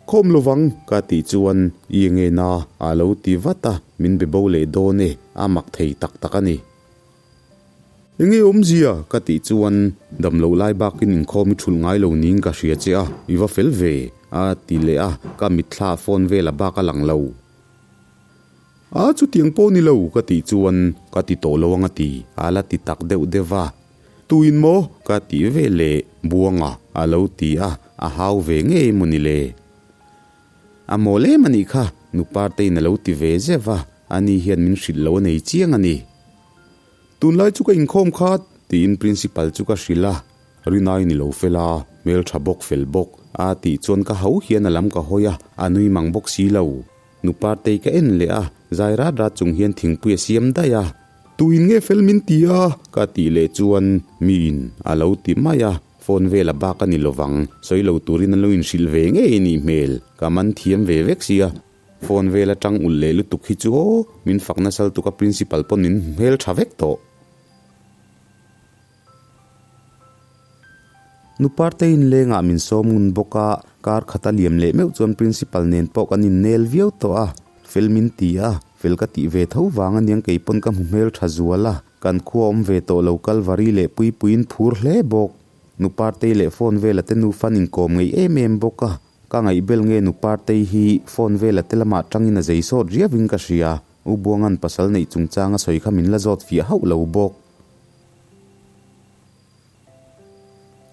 Khawm lovang ka tih chuan i enge na a lo ti vat a, min be bo leh dawn e, a mak thei tak tak a ni. Enge awmzia? ka tih chuan damloh lai bakin inkhawm i thulh ngai lo niin ka hria che a, i va fel ve, a ti leh a, ka mitthla phone vel a bak a lang lo. A chutiang pawh ni lo, ka tih chuan ka ti tawh lo ang a ti, a la ti tak deuh deuh a. Tuin maw? ka tih ve leh Buanga a lo ti a, a hau ve ngei maw ni le? A mawl em a nih kha, nu Partein a lo ti ve zeuh a, ani hian min hrilh lo a nei chiang a ni. Tunlai chu ka inkhawm khat, tiin Principal chu ka hrilh a, Rinai ni lo fel a, hmeltha bawk fel bawk, a tih chuan ka hau hian a lam ka hawi a, a nui mang bawk si lo. Nu Partei ka en leh a, zai rat rat chung hian thingpui a siam daih a. Tuin nge fel min ti a? ka tih leh chuan miin a lo ti mai a, phone vel a bak a ni lovang, sawi lo turin an lo inhrilh ve ngei a nih hmel, ka man thiam ve vek sia. Phone vel atang ulh leh lutuk hi chu aw, min fak nasa lutuk a principal pawn min hmu hmel tha vek tawh. Nu Partei inlengah min sawm ngun bawk a, kar khat a liam leh meuh chuan principal nen pawh kan innel viau tawh a, fel min ti a, fel ka tih ve tho vang aniang kei pawn ka hmu hmel tha zual a, kan khua awm ve tawh lo Kalvari leh Puipuiin phur hle bawk. Nu Partei leh phone vela te nufa an inkawm ngei em em bawk a, ka ngaihbel nge Nu Partei hi phone vela te lamah tangin a zei sawt riauin ka hria, U Buanga'n pasal neih chungchang a sawi kha min la zawt fiah hauh lo bawk.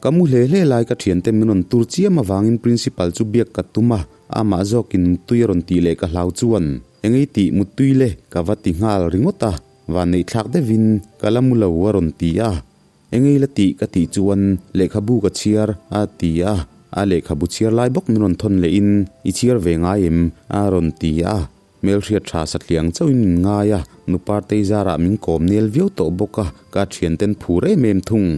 Ka mu hle hle lai ka thiante min rawn tur chiam avangin principal chu biak ka tum a, amah zawkin muttui a rawn tih leh ka hlau chuan engei tih muttui le ka va ti nghal ringawt a, vanneih thlak deuhin ka la mu lo a rawn ti a, engei la tih ka tih chuan lehkhabu ka chhiar a ti a, a lehkhabu chhiar lai bawk min rawn thawn lehin i chhiar ve ngai em a rawn ti a. Hmelhriat tha satliang chauhin min ngai a, nu Partei zarah min kawm nel viau tawh bawk a, ka thianten phur em em thung.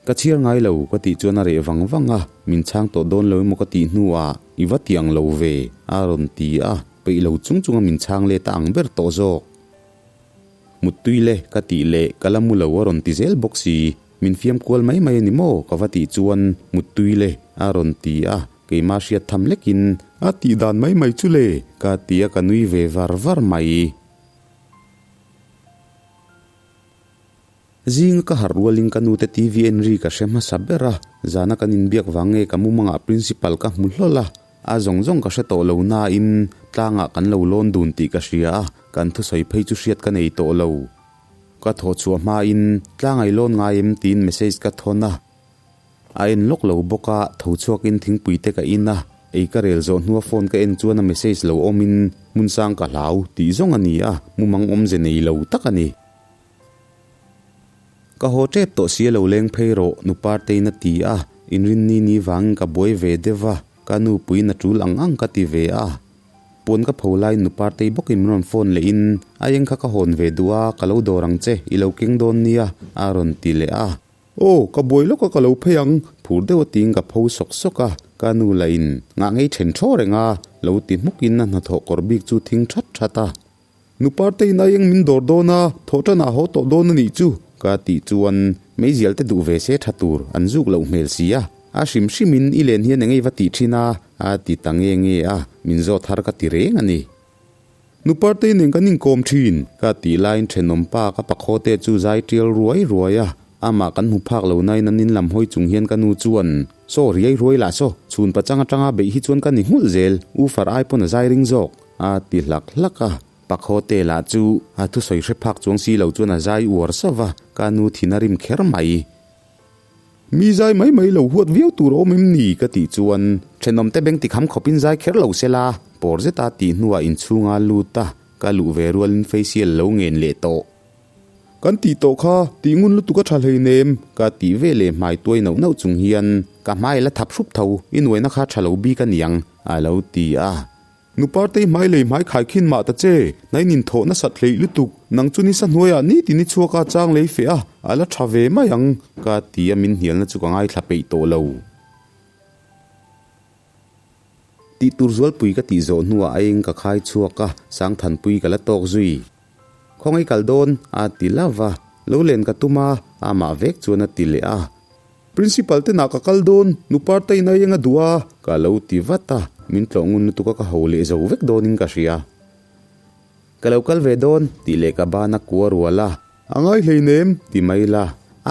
Ka chhiar ngai lo ka tih chuan a reh vang vang a, min chhang tawh dawn lo emaw ka tih hnuah i va ti ang lo ve a rawn ti a, peih lo chung chunga min chhang let a ang ber tawh zawk. Muttui le ka tih leh ka la mu lo a rawn ti zel bawk si, min fiam kual mai mai a ni maw ka va tih chuan muttui le a rawn ti a, Keimah hriat tham lekin a tih dan mai mai chu le ka ti a ka nui ve var var mai. Zinga ka harh rualin ka nute TV en ri ka hre hmasa ber a, zana kan inbiak vang nge ka mumangah principal ka hmu hlawl a, a zawng zawng ka hre tawh lo nain tlangah kan lo lawn dun tih ka hria a, kan thusawi phei chu hriat ka nei tawh lo. Ka thawh chhuah hmain tlang ai lawn ngai em tiin message ka thawn a. A en lawk lo bawk a, tho chhuakin thingpui te ka in a, ei ka rel zawh hnua phone ka en chuan a message lo awmin hmun sang ka hlau tih zawng a ni a, mumang awmze nei lo tak a ni. Ka haw tep tawh si a lo leng phei rawh nu Partein a ti a, inrinni ni vangin ka buai ve deuh a, ka nupuiin a tul ang ang ka ti ve a. Puan ka pho laiin nu Partei bawkin min rawn phone lehin a eng kha ka hawn ve duh a, ka lo dawr ang che, i lo keng dawn nia a rawn ti leh a. Aw, ka buai lawk a ka lo phei ang, phur deuh a tiin ka pho sawk sawk a, ka nu lah in ngah ngei then thaw reng a, lo ti hmuk in a hnathawh kawr bik chu thing that that a. Nu Parte in aieng min dawr dawn a, thawh tan ah haw tawh dawn a nih chu, ka tih chuan meizial te duh ve se tha tur an zuk loh hmel si a, a hrim hrim in i len hian engei va tih thin a, a ti ta nge nge a, min zawt har ka ti reng a ni. Nu Partei nen kan inkawm thin, ka tih laiin thenawm pa ka pakhaw te chu zai tial ruai ruai a, amah kan hmu phak lo nain an inlam hawi chung hian ka nu chuan, Saw riai ruai lah saw, chhun pachang atanga beih hi chuan ka ni nghulh zel, U far ai pawn a zai ring zawk, a ti hlak hlak a. Pakhaw te lah chu a thusawi hre phak chuang si lo chuan a zai uar sauh a, ka nu thin a rim kher mai. Mi zai mai mai lo huat viau tur a awm em ni? ka tih chuan thenawmte beng tikham khawpin zai kher lo se la, pawr zeta tih hnuah inchhunga lut a, ka luh ve rualin facial lo ngen leh tawh. Kan tih tawh kha, tih ngun lutuk a tha hleinem, ka tih ve leh hmai tuai nauh nauh chung hian ka hmai la thap hrup tho, i nuaina kha tha lo bik a niang, a lo ti a. Nu Partei hmai lei hmai khai khin mah ta che, nain inthawh nasat hleih lutuk, nang chu nisa hnuaiah nitin i chhuak a chang lei feh a, a la tha ve mai ang, ka ti a min hnialna chu ka ngaithla peih tawh lo. Tih tur zualpui ka tih zawh hnuah a eng ka khai chhuak a, Sangthanpui ka la tawk zui. Khawngaih kal dawn, a ti lova, lo len ka tum a, amah vek chuan a ti leh a. Principal te nah ka kal dawn, nu Partei in aieng a duh a, ka lo ti vat a, min tlawh ngun lutuk a ka ho leh zo vek dawnin ka hria. Ka lo kal ve dawn, tih leh ka ban a kua rual a. A ngai hleinem, ti mai la,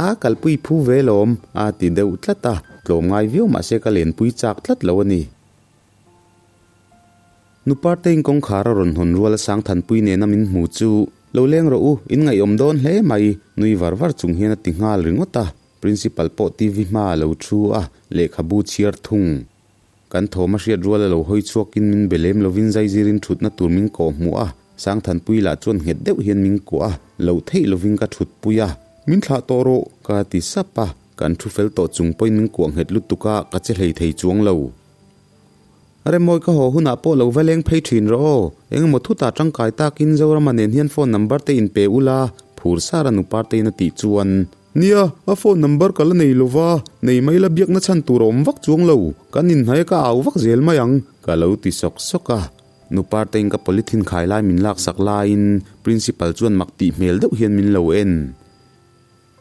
a kalpui phu ve lawm, a ti deuh tlat a, tlawm ngai viau mah se ka lenpui chak tlat lo a ni. Nu Partei'n kawngkhar a rawn hawn rual a Sangthanpui nena min hmu chu, Lo leng rawh u, in ngaihawm dawn hle mai, nui var var chung hian a ti nghal ringawt a. Principal pawh TV hma a lo thu a, lehkhabu chhiar thung. Kan thawm a hriat rual a lo hawi chhuakin min be lem lovin zaizirin thutna tur min kawh hmuh a, Sangthanpui lah chuan nghet deuh hian min kuah a, loh theih lovin ka thutpui a. Min thlah tawh rawh, ka ti sap a, kan thu fel tawh chung pawhin min kuah nghet lutuk a, ka che hlei thei chuang lo. Remawi ka haw hunah pawh lo va leng phei thin rawh aw, engemaw thutah tangkai takin Zorama nen hian phone number te in pe ula, phur sara nu Partein a tih chuan. Nia, a phone number ka la nei lo va, nei mai la biakna chhan tur a awm vak chuang lo, kan inhnaih a ka au vak zel mai ang, ka lo ti sawk sawk a. Nu Partein ka polythene khai lai min laksak laiin Principal chuan mak tih hmel deuh hian min lo en.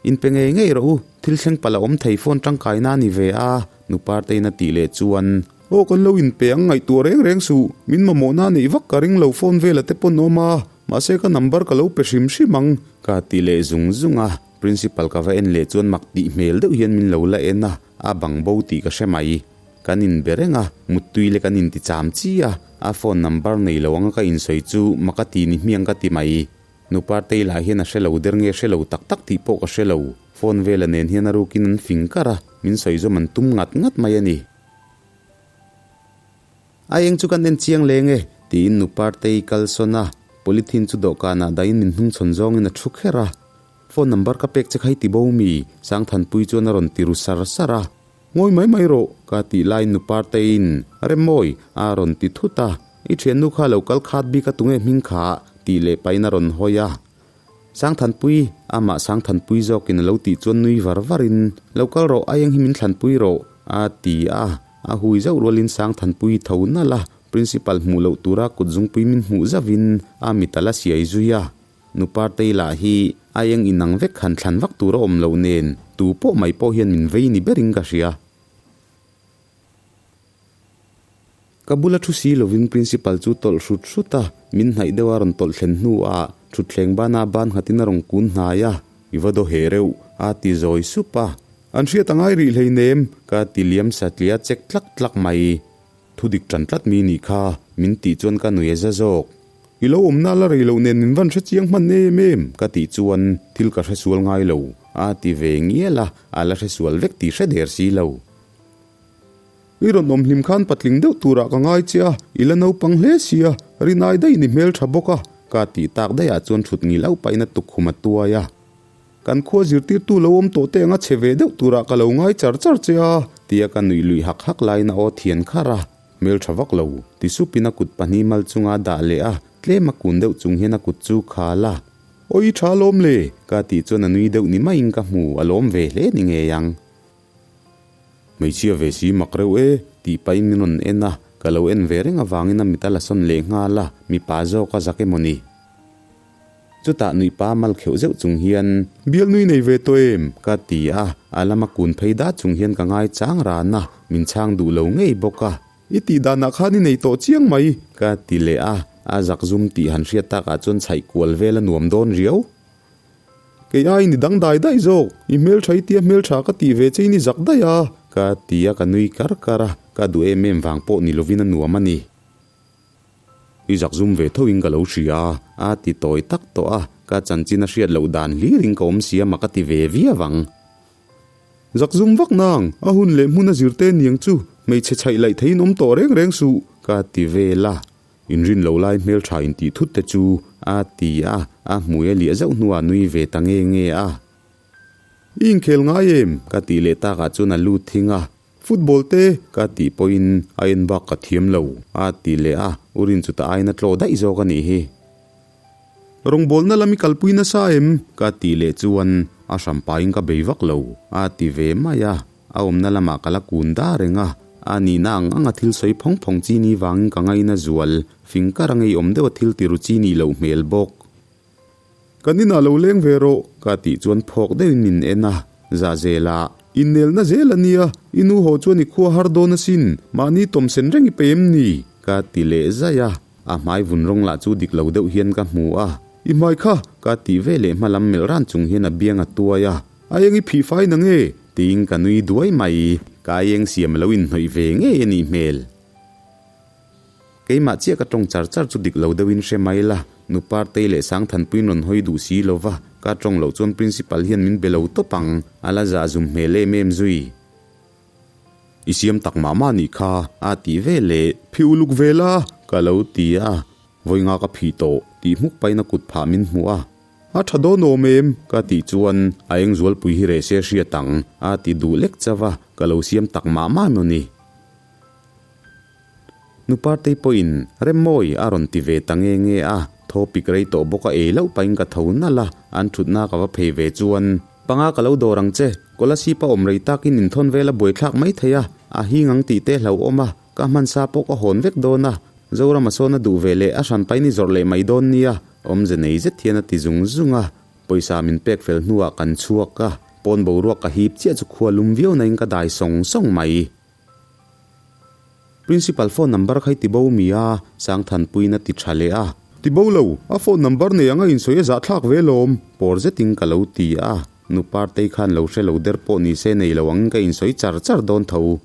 Inpe ngei ngei rawh u, thil thleng palh a awm thei phone tangkaina a ni ve a, nu Partein a tih leh chuan. Aw kan lo inpe ang ngaihtuah reng reng suh, min mamawhna a neih vak ka ring lo phone vela te pawn awm a, mahse ka number ka lo pe hrim hrim ang, ka ti leh zung zung a, Principal ka va en leh chuan mak tih hmel deuh hian min lo la en a, a bang bo tih ka hre mai. Kan inbe reng a, muttui leh kan inti cham chi a, a phone number nei lo anga ka insawi chu mak a ti ni hmiang ka ti mai. Nu Partei lah hian a hre lo der nge hre lo tak tak tih pawh ka hre lo. Phone vela nen hian a rukin an fing kar a, min sawi zawm an tum ngat ngat mai a ni. A eng chu kan en chiang leng e, tiin nu Partei kal sawn a, polythene chu dawhkanah dahin min hnungchhawn zawngin a thu kher a. Phone number ka pek che kha hi ti bo mi? Sangthanpui chuan a rawn ti ru sar sar a. Ngawi mai mai rawh, ka tih laiin nu Parteiin, Remawi, a rawn ti thut a. I thiannu kha lo kal khat bik a tunge hming kha? tih leh pahin a rawn hawi a. Sangthanpui, amah Sangthanpui zawkin a lo tih chuan nui var varin, Lo kal rawh, a eng hi min thlanpui rawh, a ti a. A hui zauh rualin Sangthanpui tho nalh a, Principal hmuh loh tura kutzungpui min hmuh zauhin a mit a la siai zui a. Nu Partei lah hi a eng inang vek han thlan vak tur a awm loh nen tu pawh mai pawh hian min vei ni berin ka hria. Ka bula thu si lovin Principal chu tawlh hrut hrut a, min hnaih deuh a rawn tawlh thlen hnuah thutthleng bana ban nghatin a rawn kun hnai a, I va daw heh reuh, a ti zawi sup a. An hriat a ngai rih hleinem, ka ti liam satliah chek tlak tlak mai. Thu dik ṭan tlat mi nih kha, min tih chuan ka nui a za zawk. I lo awmna la rei loh nen min van hre chiang hman em em, ka tih chuan thil ka hre sual ngai lo, a ti ve ngial a, a la hre sual vek tih hre der si lo. I rawn awm hlim khan patling deuh turah ka ngai che a, i la naupang hle sia, rinai daih ni hmelṭha bawk a, ka tih tak daihah chuan ṭhut ngil auh pahin a tukkhum a tuai a. Kan khua zirtirtu lo awm tawh te anga chhe ve deuh turah ka lo ngai char char che a, tia ka nuih luih hak hak laiin a aw thian kharh a. Hmeltha vak lo, ti supin a kut pahnih mal chunga a dah leh a, tlem a kun deuh chung hian a kut chu khal a. Aw i tha lawm le, ka tih chuan a nui deuh ni maiin ka hmu, a lawm ve hle ni ngei ang. Hmeichhia ve si mak reuh e, tih pahin min rawn en a, ka lo en ve reng avangin a mit a la sawn leh nghal a, mipa zawk a zak emaw ni. Chutah nuihpa mal kheuh zeuh chung hian, Bialnui nei ve tawh em? ka ti a, a lama kun phei dat chung hian ka ngai chang ran a, min chhang duh lo ngei bawk a. I tih danah khan i nei tawh chiang mai, ka ti leh a, a zak zum tih han hriat takah chuan chhaih kual vel a nuam dawn riau. Kei aiin i dangdai daih zawk, i hmeltha i tia hmeltha ka tih ve chein i zak daih a, ka ti a, ka nui kar kar a, ka duh em em vang pawh ni lovin a nuam a ni. I zak zum ve tho in ka lo hria a, a ti tawi tak tawh a, ka chanchin a hriat loh dan hlir in ka awm sia mak a ti ve viau ang. Zak zum vak nang, a hun leh hmun a zir te niang chu, hmeichhe chhaih laih theiin awm tawh reng reng suh, ka ti vel a. Inrin lo lai hmeltha in tih thut te chu, a ti a, a hmui a liah zauh hnuah a nui ve ta nge nge a. I inkhel ngai em? ka tih leh takah chuan a lut thing a. Football te ka tih pawhin a en bak ka thiam lo, a ti leh a, u Rinchuta aiin a tlaw daih zawk a nih hi. Rawngbawlna lam i kalpui nasa em? ka tih leh chuan a hrampain ka bei vak lo, a ti ve mai a, a awmna lamah ka la kun da reng a, a nihna ang anga thil sawi phawng phawng chi ni vangin ka ngaina zual, fing kar a ngeiawm deuha thil ti ru chi nih loh hmel bawk. Kan inah lo leng ve rawh, ka tih chuan phawk deuhin min en a, Zahzela, innelna zel a nia, i nu haw chuan i khua har dawn asin, mahni tawmsen reng i pe em ni? ka ti leh zaih a, a hmai vun rawng lah chu dik lo deuh hian ka hmu a, I hmai kha, ka tih ve leh hma lam melh ran chung hian a biang a tuai a, A eng i phih fai na nge? tiin ka nui duai mai, ka aieng siam a lo inhnawih ve ngei a nih hmel. Keimah chiah ka tawng char char chu dik lo deuhin hre mai la, nu Partei leh Sangthanpuiin rawn hawi duh si lo va, ka tawng loh chuan Principal hian min be lo tawp ang, a la zah zum hmel em em zui. I siam tak mah mah nih kha, a tih ve leh. Phih uluk ve la, ka lo ti a, vawi nga ka phih tawh, tih hmuk pahin a kut phah min hmuh a. A tha dawn awm em? ka tih chuan a eng zualpui hi reh se hriat ang, a ti duh lek chauh a, ka lo siam tak mah mah emaw ni. Nu Partei pawhin Remmawi a rawn ti ve ta nge nge a, thaw pik rei tawh bawk a ei loh pahin ka tho nalh a, an thutna ka va phei ve chuan. Panga ka lo dawr ang che, Kolasib a awm rei takin inthawn vel a buaithlak mai thei a, a hing ang tih te hlauhawm a, ka hman sa pawh ka hawn vek dawn a, Zorama sawn a duh ve leh a hran pain i zawrh leh mai dawn nia, awmze nei zet hian a ti zung zung a. Pawisa min pek fel hnuah kan chhuak a, pawn boruak ka hip chiah chu khua lum viau nain ka dai sawng sawng mai. Principal phone number kha i ti bo mi a, Sangthanpuiin a ti tha leh a. Ti bo lo, a phone number nei anga insawi a zahthlak ve lawm, pawr zetin ka lo ti a. Nu Partei khan lo hre lo der pawh ni se nei lo angin ka insawi char char dawn tho.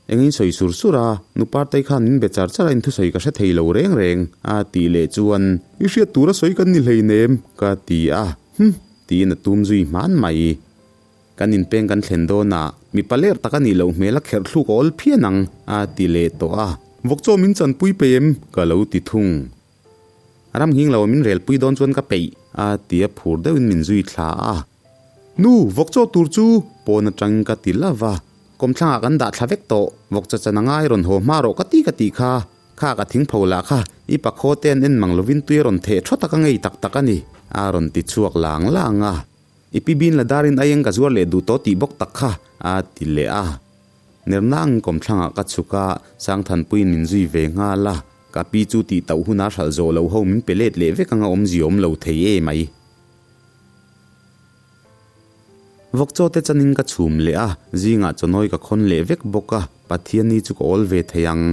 Eng insawi sur sur a, nu Partei khan min be char char a inthusawi ka hre thei lo reng reng, a tih leh chuan, I hriat tura sawi kan ni hleinem, ka ti a. Hum! tiin a tum zui hman mai. Kan inpeng kan thlen dawn a, mipa ler tak a nih loh hmel a kherh thluk a awl phian ang, a ti leh tawh a. Vawk chaw min chanpui peih em? ka lo ti thung. Ram nghing lo a min relpui dawn chuan ka peih, a ti a phur deuhin min zui thla a. Nu, vawk chaw tur chu pawn atangin ka ti love a, kawmthlangah kan dah thla vek tawh, vawk chaw chan a ngai rawn haw hma rawh ka ti ka tih kha, kha ka thingpho lah kha, i pakhaw te an en mang lovin tui a rawn theh thawt a ka ngei tak tak a ni, a rawn ti chhuak lang lang a. I pi bin la darin aieng ka zuar leh duh tawh tih bawk tak kha, a ti leh a. Nernang kawmthlangah ka chhuk a, Sangthanpuiin min zui ve nghal a, ka pi chu tih tauh huna hralh zawh loh ho min pe let leh vek anga awmzia awm lo thei e mai. Vawkchaw te chanin ka chhum leh a, zingah chawnawi ka khawn leh vek bawk a, Pathianni chu ka awl ve thei ang.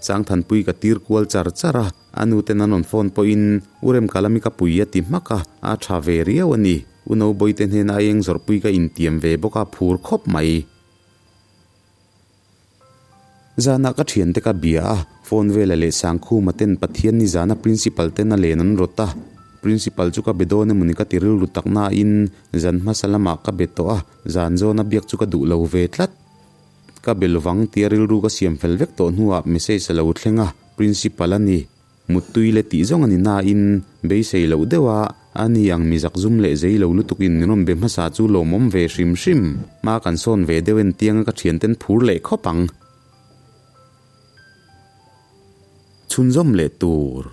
Sangthanpui ka tir kual char char a, a nu ten an rawn phone pawhin U Remkalami ka pui a ti hmak a, a tha ve riau a ni. U Nobawite hnena a eng zawrhpui ka intiam ve bawk a, phur khawp mai. Zanah ka thiante ka bia a, phone vela leh Sangkhuma ten Pathian ni zana Principal ten a len an rawt a. Principal chu ka be dawn emawni ka ti rilru tak nain zan hmasa lamah ka be tawh a, zan zawna biak chu ka duh lo ve tlat. Ka be lovang tia rilru ka siam fel vek tawh hnuah message a lo thleng a, Principal a ni. Muttui le tih zawng a ni nain beisei loh deuh a, a ni ang mi zak zum leh zei lo lutukin min rawn be hmasa chu lawmawm ve hrim hrim. Hma kan sawn ve deuh en tianga ka thianten phur leh khawp ang. Chhunzawm leh tur.